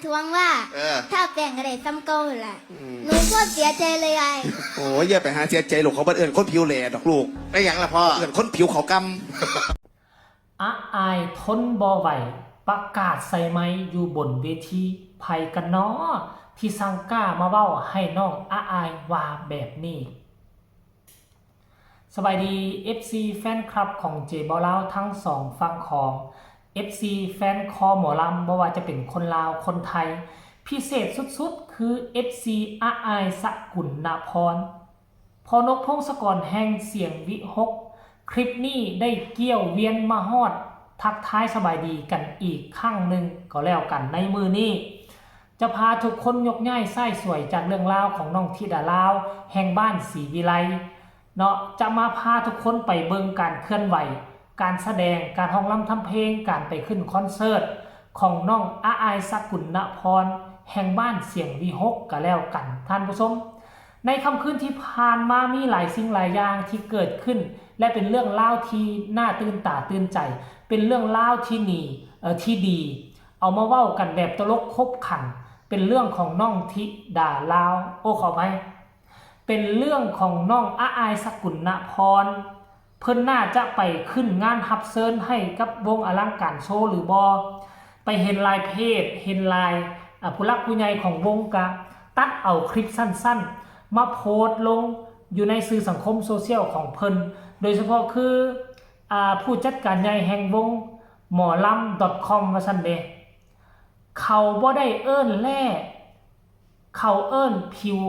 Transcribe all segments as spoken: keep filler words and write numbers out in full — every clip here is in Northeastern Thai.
ทวงว่า เออ ถ้าแบ่งอะไรซ้ำเก่าล่ะ อืม หนูก็เสียใจเลยไอ้ โอ้ยอย่าไปหาเสียใจลูก เขาบ่เอิ้นคนผิวแหล่ดอกลูก ไม่หยังละพ่อ เอิ้นคนผิวเขาวกำ อาอายทนบ่ไหว ประกาศใส่ไมค์อยู่บนเวที ไผกันน้อที่สั่งกล้ามาเว้าให้น้องอาอายว่าแบบนี้ สบายดี เอฟซี แฟนคลับของเจบ่าวลาวทั้งสองฝั่งของ เอฟซี แฟนคอหมอลำบ่ว่าจะเป็นคนลาวคนไทย พิเศษสุดๆ คือ เอฟซี อาอายสกุลนพร พอนกพงศกรแห่งเสียงวิหก คลิปนี้ได้เกี่ยวเวียนมาฮอด ทักทายสบายดีกันอีกครั้งหนึ่งก็แล้วกันในมื้อนี้ จะพาทุกคนยกย้ายสายสวยจากเรื่องราวของน้องธิดาลาว แห่งบ้านศรีวิไล เนาะ จะมาพาทุกคนไปเบิ่งการเคลื่อนไหว การแสดง การฮ้องรำทำเพลง การไปขึ้นคอนเสิร์ต ของน้องอาอายสกุลนพร แห่งบ้านเสียงวิหกก็แล้วกันท่านผู้ชม ในค่ำคืนที่ผ่านมามีหลายสิ่งหลายอย่างที่เกิดขึ้น และเป็นเรื่องราวที่น่าตื่นตาตื่นใจ เป็นเรื่องราวที่หนีเอ่อที่ดี เอามาเว้ากันแบบตลกขบขัน เป็นเรื่องของน้องธิดาลาว โอ้ขออภัย เป็นเรื่องของน้องอาอายสกุลนพร เพิ่นน่าจะไปขึ้นงานฮับเชิญให้กับวงอลังการโชว์หรือบอ ไปเห็นหลายเพจ เห็นหลายอ่ะผู้หลักผู้ใหญ่ของวงกะตัดเอาคลิปสั้นๆ มาโพสต์ลงอยู่ในสื่อสังคมโซเชียลของเพิ่น โดยเฉพาะคืออ่าผู้จัดการใหญ่แห่งวงหมอลำ .com ว่าซั่นเด้ เขาบ่ได้เอิ้นแล่ เขาเอิ้นผิว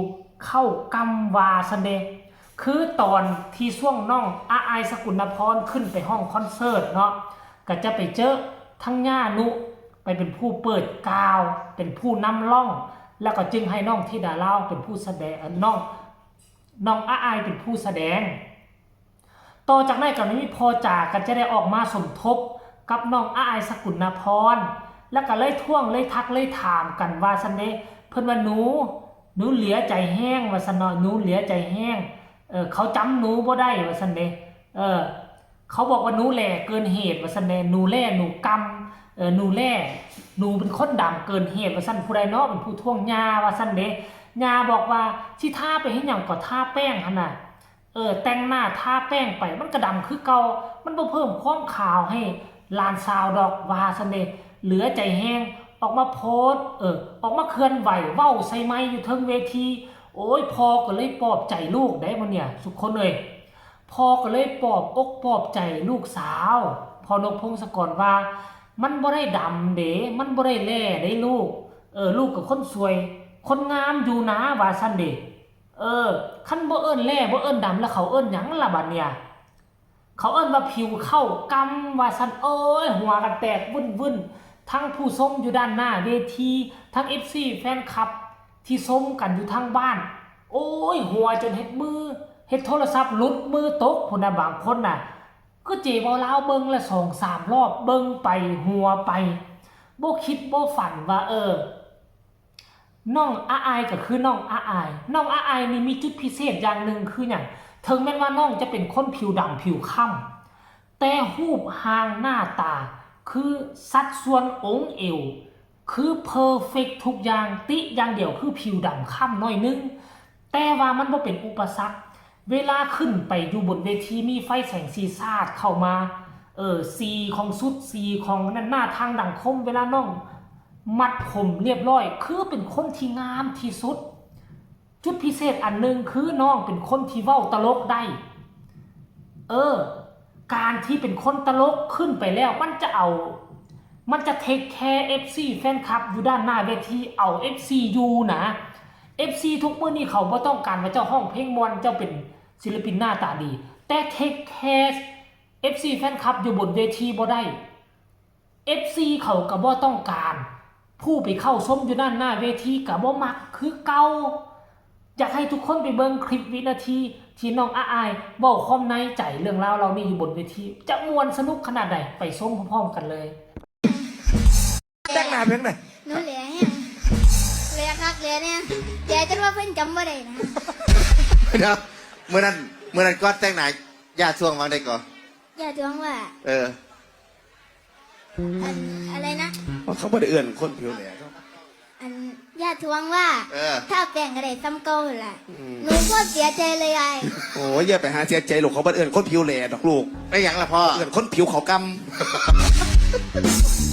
เข้ากำว่าซั่นเด้ คือตอนที่ช่วงน้องอาอายสกุลนพรขึ้นไปฮ้องคอนเสิร์ตเนาะ ก็จะไปเจอทั้งย่านุ ไปเป็นผู้เปิดกาว เป็นผู้นำร้อง แล้วก็จึงให้น้องธิดาลาวเป็นผู้แสดง เอ่อ น้อง น้องอาอายเป็นผู้แสดง ต่อจากนั้นก็มีพ่อจ๋าก็จะได้ออกมาสมทบกับน้องอาอายสกุลนพร แล้วก็เลยท่วงเลยทักเลยถามกันว่าซั่นเด้ เพิ่นว่าหนู หนูเหลียใจแฮงว่าซั่นเนาะ หนูเหลียใจแฮง เออ เขาจำหนูบ่ได้ว่าซั่นเด้ เออ เขาบอกว่าหนูแหล่เกินเหตุว่าซั่นเด้ หนูแหล่หนูกำ เออ หนูแหล่ หนูเป็นคนดำเกินเหตุว่าซั่น ผู้ใดเนาะเป็นผู้ท่วง ย่าว่าซั่นเด้ ย่าบอกว่าสิทาไปเฮ็ดหยังก็ทาแป้งหั่นน่ะ เออ แต่งหน้าทาแป้งไป มันก็ดำคือเก่า มันบ่เพิ่มความขาวให้หลานสาวดอกว่าซั่นเด้ เหลือใจแฮง ออกมาโพสต์ เออ ออกมาเคลื่อนไหว เว้าใส่ไมค์อยู่เทิงเวที โอ้ย พ่อก็เลยปลอบใจลูกได้มื้อเนี่ย ทุกคนเอ้ย พ่อก็เลยปลอบอกปลอบใจลูกสาว พ่อนกพงศกรว่า มันบ่ได้ดำเด้ มันบ่ได้แหล่เด้ลูก เออ ลูกก็คนสวย คนงามอยู่นะ ว่าซั่นเด้ เออ คันบ่เอิ้นแหล่ บ่เอิ้นดำ แล้วเขาเอิ้นหยังล่ะบัดเนี่ย เขาเอิ้นว่าผิวเข้ากำว่าซั่น โอ้ย หัวกันแตกวึ่นๆ ทั้งผู้ชมอยู่ด้านหน้าเวที ทั้ง เอฟซี แฟนคลับที่ชมกันอยู่ทางบ้าน โอ้ย หัวจนเฮ็ดมือ เฮ็ดโทรศัพท์หลุดมือตกพุ้นน่ะ บางคนน่ะ คือเจบ่าวลาวเบิ่งละสองสามรอบ เบิ่งไปหัวไป บ่คิดบ่ฝันว่า เออ น้องอาอายก็คือน้องอาอาย น้องอาอายนี่มีจุดพิเศษอย่างหนึ่งคือหยัง ถึงแม้นว่าน้องจะเป็นคนผิวดำผิวคล้ำ แต่รูปร่างหน้าตา คือสัดส่วนองค์เอว คือเพอร์เฟกต์ทุกอย่าง ติอย่างเดียวคือผิวดำคล้ำหน่อยนึง แต่ว่ามันบ่เป็นอุปสรรค เวลาขึ้นไปอยู่บนเวทีมีไฟแสงสีสาดเข้ามา เออ สีของชุด สีของนั่น หน้าทางดังคม เวลาน้องมัดผมเรียบร้อย คือเป็นคนที่งามที่สุด จุดพิเศษอันหนึ่งคือน้องเป็นคนที่เว้าตลกได้ เออ การที่เป็นคนตลกขึ้นไปแล้ว มันจะเอา มันจะเทคแคร์ เอฟซี แฟนคลับอยู่ด้านหน้าเวที เอา เอฟซี อยู่นะ เอฟซี ทุกมื้อนี้เขาบ่ต้องการว่าเจ้าฮ้องเพลงม่วน เจ้าเป็นศิลปินหน้าตาดี แต่เทคแคร์ เอฟซี แฟนคลับอยู่บนเวทีบ่ได้ เอฟซี เขาก็บ่ต้องการ ผู้ไปเข้าชมอยู่ด้านหน้าเวทีก็บ่มักคือเก่า อยากให้ทุกคนไปเบิ่งคลิปวินาทีที่น้องอาอายเว้าความในใจเรื่องราวเหล่านี้อยู่บนเวที จะม่วนสนุกขนาดใด ไปชมพร้อมๆกันเลย แต่งหน้าเพียงไหน หนูแหล่แฮงแหล่คักแหล่แน่แหล่จนว่าเพิ่นจำบ่ได้นะ เดี๋ยวเมื่อนั้นเมื่อนั้นก็แต่งหน้าย่าช่วงวังได้ก่อน อย่าทวงว่า เออ อันอะไรนะ ว่าเขาบ่ได้เอิ้นคนผิวแหล่เขา อย่าทวงว่า เออ ถ้าแบ่งก็ได้ซ้ำเก่าหั่นล่ะ หนูโคตรเสียใจเลยไอ้ โอ้ยอย่าไปหาเสียใจลูก เขาบ่เอิ้นคนผิวแหล่ดอกลูก ไม่หยังละพ่อ เอิ้นคนผิวเขาวก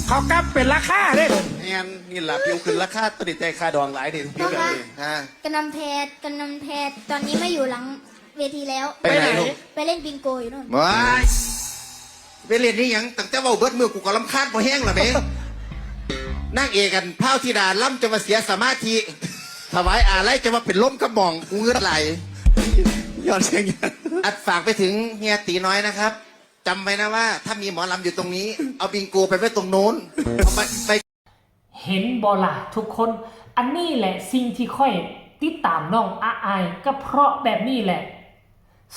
เขากลับเป็นราคาเด้ ำแม่นนี่ล่ะผิวขึ้นราคาตัวนี้แต่ค่าดองหลายนี่ผิวแบบนี้ ฮะ กำนันแพทย์กำนันแพทย์ตอนนี้ไม่อยู่หลังเวทีแล้ว ไปไหนลูก ไปเล่นบิงโกอยู่นู่น ว้ายไปเล่นนี่หยังตั้งแต่เว้าเบิดมือกูก็รำคาญพอแห้งละแม่นางเอกกันพาวธิดาล่ำจะมาเสียสมาธิ ถวายอาลัยจะมาเป็นลมกระหม่องกูเงือดไหล ยอดเสียง อัดฝากไปถึงเฮียตีน้อยนะครับจำไว้นะว่า ถ้ามีหมอลำอยู่ตรงนี้ เอาบิงโกไปไว้ตรงโน้นเอาไปไป เห็นบ่ล่ะทุกคน อันนี้แหละสิ่งที่ข้อยติดตามน้องอาอาย ก็เพราะแบบนี้แหละ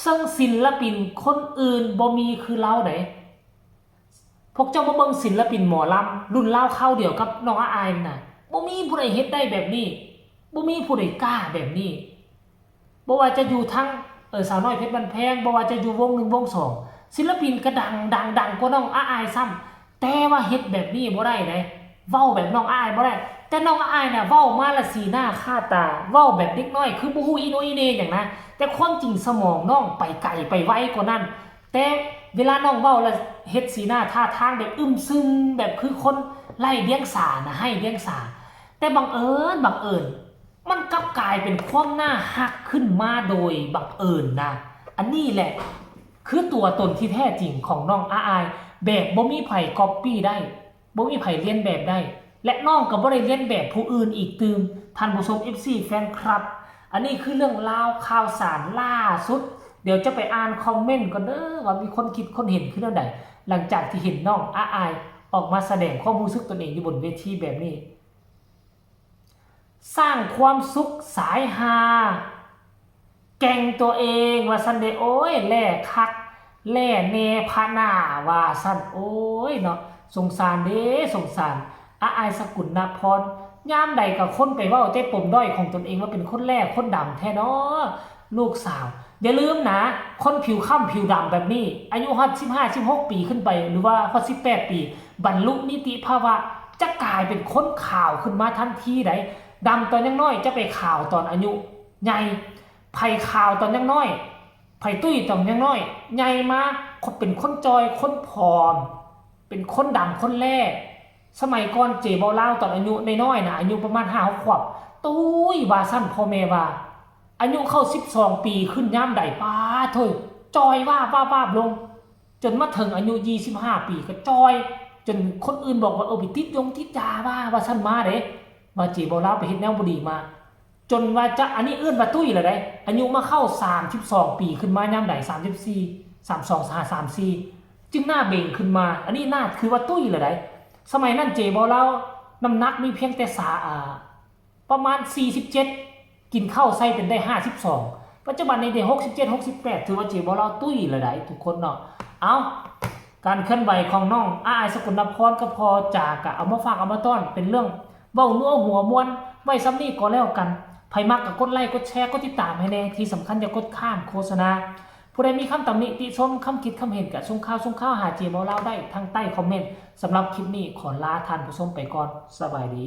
ซึ่งศิลปินคนอื่นบ่มีคือลาวได๋ พวกเจ้ามาเบิ่งศิลปินหมอลำรุ่นลาวคราวเดียวกับน้องอาอายนั่นน่ะ บ่มีผู้ใดเฮ็ดได้แบบนี้ บ่มีผู้ใดกล้าแบบนี้ บ่ว่าจะอยู่ทั้ง เอ่อ สาวน้อยเพชรบ้านแพง บ่ว่าจะอยู่วงหนึ่งวงสอง ศิลปินก็ดัง ดัง ดังกว่าน้องอาอายซ้ำ แต่ว่าเฮ็ดแบบนี้บ่ได้ได๋ เว้าแบบน้องอาอายบ่ได้ แต่น้องอาอายน่ะเว้ามาละสีหน้าค่าตา เว้าแบบเด็กน้อย คือบ่ฮู้อีโหน่อีเหน่หยังนะ แต่ความจริงสมองน้องไปไกลไปไวกว่านั้น แต่เวลาน้องเว้าละเฮ็ดสีหน้าท่าทางแบบอึมซึม แบบคือคนไร้เดียงสานะ ไร้เดียงสา แต่บังเอิญ บังเอิญ มันกลับกลายเป็นความน่าฮักขึ้นมาโดยบังเอิญนะ อันนี้แหละ คือตัวตนที่แท้จริงของน้องอาอาย แบบบ่มีไผก๊อปปี้ได้ บ่มีไผเลียนแบบได้ และน้องก็บ่ได้เลียนแบบผู้อื่นอีกตื่ม ท่านผู้ชม เอฟซี แฟนคลับ อันนี้คือเรื่องราวข่าวสารล่าสุด เดี๋ยวจะไปอ่านคอมเมนต์ก่อนเด้อ ว่ามีคนคิดคนเห็นคือแนวใด หลังจากที่เห็นน้องอาอายออกมาแสดงความรู้สึกตนเองอยู่บนเวทีแบบนี้ สร้างความสุขสายฮา แกล้งตัวเองว่าซั่นเด้ โอ้ย แล่คัก แล่แน่พะนาว่าซั่น โอ้ยเนาะ สงสารเด้ สงสาร อาอายสกุลนพร ยามใดก็คนไปเว้าแต่ปมด้อยของตนเองว่าเป็นคนแล่คนดำแท้เนาะ ลูกสาว อย่าลืมนะ คนผิวคล้ำผิวดำแบบนี้ อายุฮอดสิบห้า สิบหก ปีขึ้นไป หรือว่าฮอดสิบแปด ปี บรรลุนิติภาวะ จะกลายเป็นคนขาวขึ้นมาทันทีได๋ ดำตอนยังน้อยจะไปขาวตอนอายุใหญ่ ไผขาวตอนยังน้อย ไผตุ้ยตอนยังน้อย ใหญ่มาเป็นคนจ่อย คนผอม เป็นคนดำคนแล่ สมัยก่อนเจบ่าวลาวตอนอายุน้อยๆนะ อายุประมาณห้าหกขวบ ตุ้ยว่าซั่นพ่อแม่ว่า อายุเข้าสิบสอง ปีขึ้นยามใด ป๊าดโธ่ จ่อยวาบวาบวาบลง จนมาถึงอายุยี่สิบห้า ปีก็จ่อย จนคนอื่นบอกว่า เออ ไปติดยงติดยาว่า ว่าซั่นมาเด้ ว่าเจบ่าวลาวไปเฮ็ดแนวบ่ดีมา จนว่าจะ อันนี้เอิ้นว่าตุ้ยแล้วได๋ อายุมาเข้าสามสิบสอง ปีขึ้นมายามใด สามสิบสี่ สามสอง สามสี่ จึงหน้าเบ่งขึ้นมา อันนี้หน้าคือว่าตุ้ยแล้วได๋ สมัยนั้นเจบ่าวลาวน้ำหนักมีเพียงแต่สา อ่า ประมาณ สี่สิบเจ็ด กินข้าวใส่เป็นได้ ห้าสิบสอง ปัจจุบันนี้ได้ หกสิบเจ็ด หกสิบแปด ถือว่าเจบ่าวลาวตุ้ยแล้วได๋ทุกคนเนาะ เอ้า การเคลื่อนไหวของน้องอาอายสกลนพรก็พอจากะเอามาฝากเอามาต้อน เป็นเรื่องเว้านัวหัวม่วน ไว้ส่ำนี้ก็แล้วกัน ไผมักก็กดไลค์ กดแชร์ กดติดตามให้แน่ ที่สำคัญอย่ากดข้ามโฆษณา ผู้ใดมีคำตำหนิติชม คำคิดคำเห็นก็ส่งข่าวส่งข่าวหาเจบ่าวลาวได้ทางใต้คอมเมนต์ สำหรับคลิปนี้ขอลาท่านผู้ชมไปก่อน สบายดี